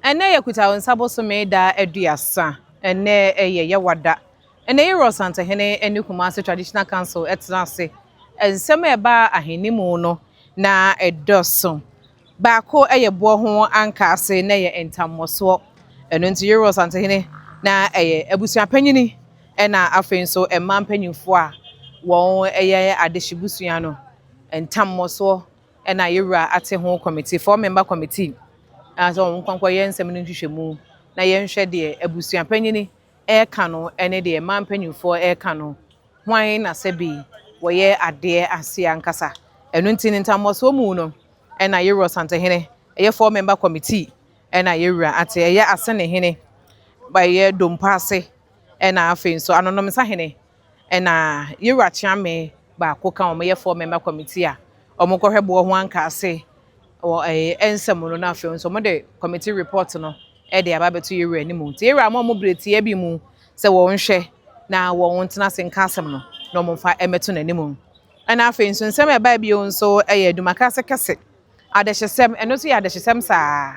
Ɛnnɛ yɛ Kutawnsa bosome da 30. Ɛnnɛ yɛ Yawada. Ɛnnɛ yi Rosantehene ne Kumasi Traditional Council tena ase. Nsɛm a ɛba ahenni mu no na ɛdɔso. Baako yɛ boɔ ho ankaase na ɛyɛ ntammɔsoɔ. Ɛno nti Rosantehene na ɛyɛ abusuapanyini ɛna afei nso mmaa mpanyinfoɔ a wɔn yɛ adehyebusua no ntammɔsoɔ ɛna yɛwura ate ho committee, four member committee a sɛ wɔn nkɔnkɔyɛ nsɛm no nhwehwɛmu na yɛnhwɛ deɛ abusuapanyini ɛreka no ɛne deɛ mmaa mpanyinfoɔ ɛreka no, hwan na sɛbi wɔyɛ adeɛ ase ankasa. Ɛno nti ne ntammɔsoɔ mu no ɛna yɛwura Santehene ɛyɛ four member committee ɛna yɛwura ate ɛyɛ Asenehene, ɛyɛ Dompaase, ɛna afei nso Anonomsahene, ɛna yɛwura Kyeame baako ka wɔn yɛ four member committee a wɔn kɔhwɛ boɔ ho ankaase wɔ ɛyɛ nsɛm no. Na afei nso wɔde committee report no ɛde aba abɛto yɛwura anim. Nti yɛwura ama wɔn bere tia bi mu sɛ wɔn hwɛ na wɔn ntena ase nka asɛm no na wɔn mfa mmɛto n'anim. Ɛna afei nso nsɛm a ɛbaa bio nso ɛyɛ Dumakase kɛse adehyesɛm. Ɛno nso yɛ adehyesɛm saa,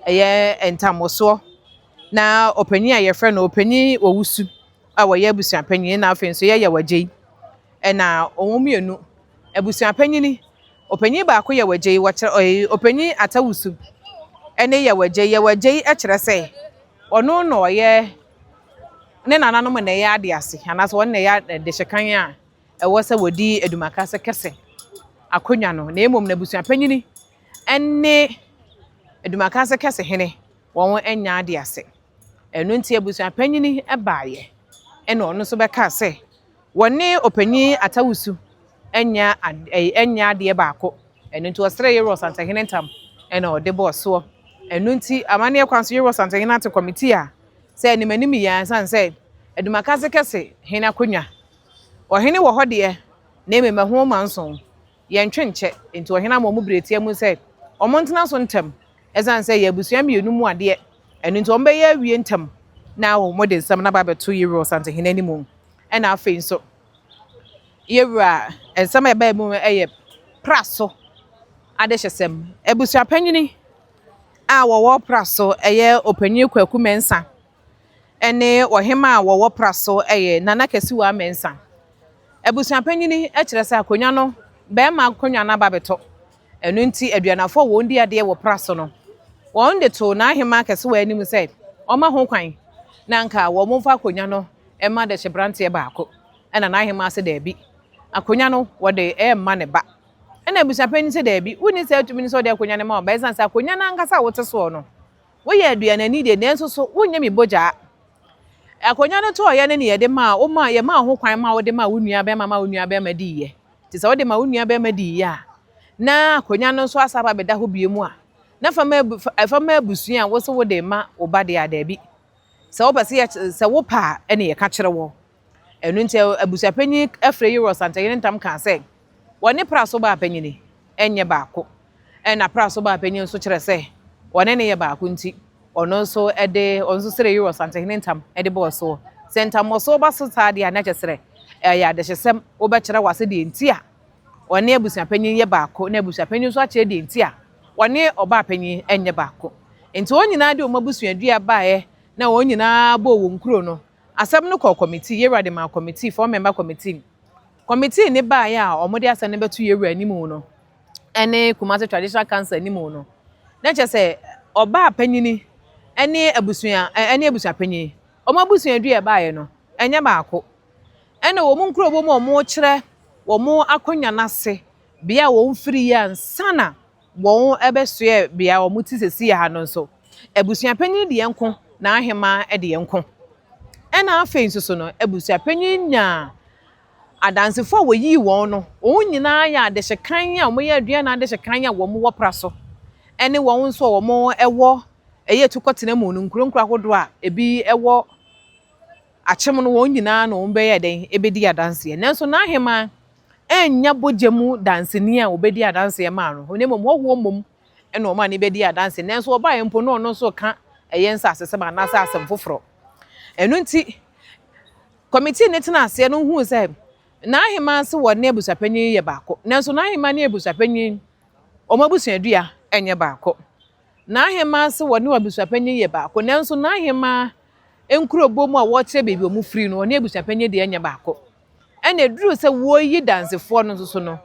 ɛyɛ ntammɔsoɔ na ɔpanyin a yɛfrɛ no Ɔpanyin Owusu a wɔyɛ abusuapanyin, na afei nso yɛyɛ wagye yi, ɛna wɔn mmienu abusuapanyin, ɔpanyin baako yɛ wagye yi, wɔkyerɛ ɔyɛ Ɔpanyin Atawusu ɛne yɛ wagye yi. Yɛ wagye yi kyerɛ sɛ ɔno na ɔyɛ ne nananom na ɛyɛ ade ase anaasɛ wɔn na ɛyɛ adehyekan a ɛwɔ sɛ wɔdi Adumakase kɛse akonnwa no, na mmom n'abusuapanyin ɛne Adumakase kɛse hene wɔn anya ade ase. Ɛno nti abusuapanyin baeɛ ɛna ɔno nso bɛka sɛ wɔne Ɔpanyin Atawusu anya ɛyɛ anya adeɛ baako. Ɛno nti ɔsrɛ yɛwura Ɔsantehene ntam ɛna ɔde bɔɔ soɔ. Ɛno nti amanneɛ kwan so yɛwura Ɔsantehene ate committee a sɛ anim anim yɛ ansan sɛ Adumakase kɛse hene akonnwa, ɔhene wɔ hɔ deɛ, na mmom ɛho ma nson yɛntwe nkyɛ. Nti ɔhene ama ɔmo bere tia mu sɛ ɔmo ntena so ntɛm, ɛsiane sɛ yɛ abusua mmienu mu adeɛ. Ɛno nti ɔmo bɛyɛ awie ntɛm na wɔn de nsɛm naba abɛto yɛwura Ɔsantehene anim. Ɛna afei nso yɛwura nsɛm a ɛbaa mu yɛ pra so adehyesɛm. Abusuapanyini a wɔwɔ pra so ɛyɛ Ɔpanyin Kwaku Mɛnsa ɛne ɔhema a wɔwɔ pra so ɛyɛ Nana Kɛsewa Mɛnsa. Abusuapanyini kyerɛ sɛ akonnwa no, bɛrima akonnwa no aba abɛtɔ. Ɛno nti aduanafoɔ a wɔn di adeɛ wɔ pra so no, wɔn de to n'ahema kɛsewa anim sɛ ɔma ho kwan na nka wɔn mfa akonnwa no ɛma dɛhyɛ baako. Ɛna n'ahema ase daabi, akonnwa no wɔde ɛɛma ne ba. Ɛna abusuapanyin sɛ daabi, wonni sɛ atumi sɛ ɔde akonnwa no ma ɔba, ɛsiane sɛ akonnwa no ankasa a wote soɔ no, woyɛ aduanani deɛ, nanso so wonyɛ mi bogyaa. Akonnwa no tɔɔyɛ no ne yɛde maa wo, ma yɛmaa ho kwan ma wode ma wo nua bɛrima, ma wo nua bɛrima diiɛ. Nti sɛ wode ma wo nua bɛrima diiɛ a, na akonnwa no nso asa aba abɛda hɔ bio mu a, na fama ɛfama abusua a wo sɛ wode ma wo ba deɛ a, daabi, sɛ wopɛ sɛ yɛ sɛ wopɛ a ɛne yɛka kyerɛ wɔ. Ɛno nti abusuapanyin afrɛ yi wɔ Santehene ntam kaa sɛ wɔne pra so baa panyini ɛnyɛ baako, ɛna pra so baa panyin nso kyerɛ sɛ wɔne ne yɛ baako. Nti ɔno nso ɛde ɔno nso srɛ yi wɔ Santehene ntam ɛde bɔɔ soɔ sɛ ntammɔsoɔ ba so saa deɛ a, na kyerɛ sɛ ɛyɛ adehyesɛm. Wobɛkyerɛ wase deɛ nti a ɔne abusuapanyin yɛ baako, na abusuapanyin nso akyerɛ deɛ nti a wɔne ɔbaa panyin ɛnyɛ baako. Nti wɔn nyinaa de wɔn abusuadua baeɛ na wɔn nyinaa bɔɔ wɔn kuro no. Asɛm no kɔ committee, yɛwura de ma committee, four member committee. Committee ne baeɛ a wɔde asɛm no bɛto yɛwura anim no ɛne Kumasi Traditional Council anim no, na kyerɛ sɛ ɔbaa panyini ɛne abusua ɛne abusuapanyin wɔn abusuadua baeɛ no ɛnyɛ baako. Ɛna wɔn nkurobɔ mu a wɔrekyerɛ wɔn akonnwa n'ase bea a wɔn firi yɛ ansa na wɔn ɛbɛsoɛ bea a wɔn ti sisi ha no nso, abusuapanyin deɛ nko na ahema deɛ nko. Ɛna afei nso so no, abusuapanyin nyaa adansefo a wɔyii wɔn no, wɔn nyinaa yɛ adehyekan a wɔyɛ aduane adehyekan a wɔn wɔ pra so, ɛne wɔn nso a wɔn ɛwɔ ɛyɛ etukɔtena mu no, nkuro nkuro ahodoɔ a ebi ɛwɔ akyem no, wɔn nyinaa na wɔn bɛyɛ dɛn ebedi adanseɛ. Nanso n'ahema ɛnya bogya mu danseni a wɔbɛdi adanseɛ maa no, na mmom hɔhoɔ mmom ɛna wɔn a ne bɛdi adanseɛ. Nanso ɔbaeɛ mpo na ɔno nso ka ɛyɛ nsasesɛm anaasɛ asɛm foforɔ. Ɛno nti committee ne tena aseɛ no huu sɛ n'ahema se wɔ ne abusuapanyin yɛ baako, nanso n'ahema ne abusuapanyin wɔn abusuadua nyɛ baako. N'ahemaa se wɔne abusuapanyin yɛ baako, nanso n'ahemaa nkurobɔ mu a wɔkyerɛ baabi a wɔfiri no, wɔne abusuapanyin deɛ nyɛ baako. Ɛna eduru sɛ wɔreyi dansefoɔ no nso so no,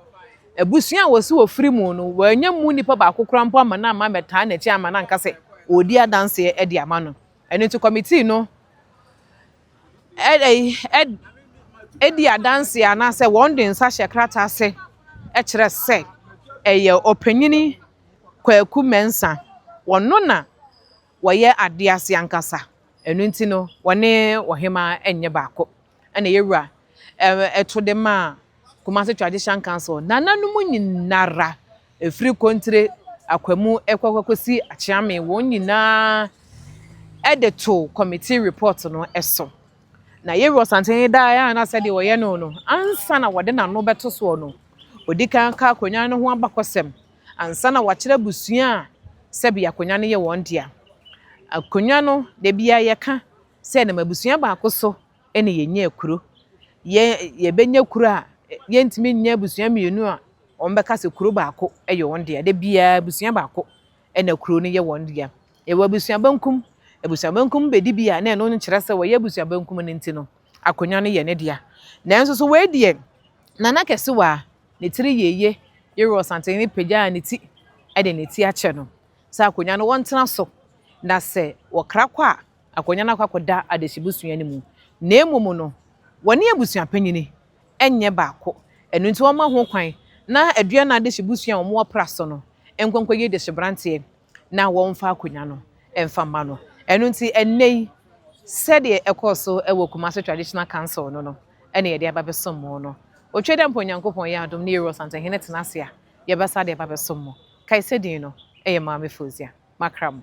abusua a wɔsi wɔfiri mu no, wɔanya mu nipa baako koraa mpo ama no amma ammɛtaa n'akyi amma no anka sɛ ɔredi adanseɛ de ama no. Ɛno nti kɔmitii no ɛdi adanseɛ anaasɛ wɔn de nsa hyɛ krataa ase kyerɛ sɛ ɛyɛ ɔpanyini Kwaku Mensah, ɔno na wɔyɛ adeɛ ase ankasa. Ɛno nti no, wɔne ɔhemaa nyɛ baako. Ɛna yɛwura ɛto de maa Kumasi Tradition Council nananom nyinara, ɛfiri Kontire, Akwamu ɛkɔ kɔsi Akyeame, wɔn nyinaa ɛde to committee report no so. Na yɛwura Ɔsantehene daa a na sɛdeɛ wɔyɛ no no, ansa na wɔde n'ano bɛto soɔ no, odi kan ka akonnwa no ho abakɔsɛm ansa na wakyerɛ abusua a sɛbi akonnwa no yɛ wɔn dea. Akonnwa no, da biara yɛka sɛ nam abusua baako so na yɛnya kuro. Yɛ yɛbɛnya kuro a yɛntumi nyɛ abusua mmienu a wɔn bɛka sɛ kuro baako yɛ wɔn dea. Da biara abusua baako na kuro no yɛ wɔn dea. Yɛwɔ abusua benkum. Abusua benkum bɛdi bi a na ɛno nkyerɛ sɛ wɔyɛ abusua benkum no nti no, akonnwa no yɛ ne dea. Nanso so wei deɛ, Nana Kɛsewa ne tiri yie yɛwura Ɔsantehene pagyaa ne ti de ne ti akyɛ no sɛ akonnwa no wɔntena so na sɛ wɔkra kɔ a akonnwa no akɔ akɔda adehyebusua no mu. Na mmom no, wɔne abusua panyini nyɛ baako. Ɛno nti wɔma ho kwan na aduana adehyebusua a wɔwɔ pra so no nkɔnkɔyi dehyeberanteɛ na wɔmfa akonnwa no mfa mma no. Ɛno nti ɛnnɛ yi, sɛdeɛ ɛkɔɔ so wɔ Kumasi Traditional Council no no, ɛna yɛde aba bɛsom mo no. Otwa dɛ mpo Onyankopɔn yɛ adom ne yɛwura Ɔsantehene tena ase a, yɛbɛsa de aba bɛsom mo. Kae sɛ din no ɛyɛ Maame Fozia. Makra mo.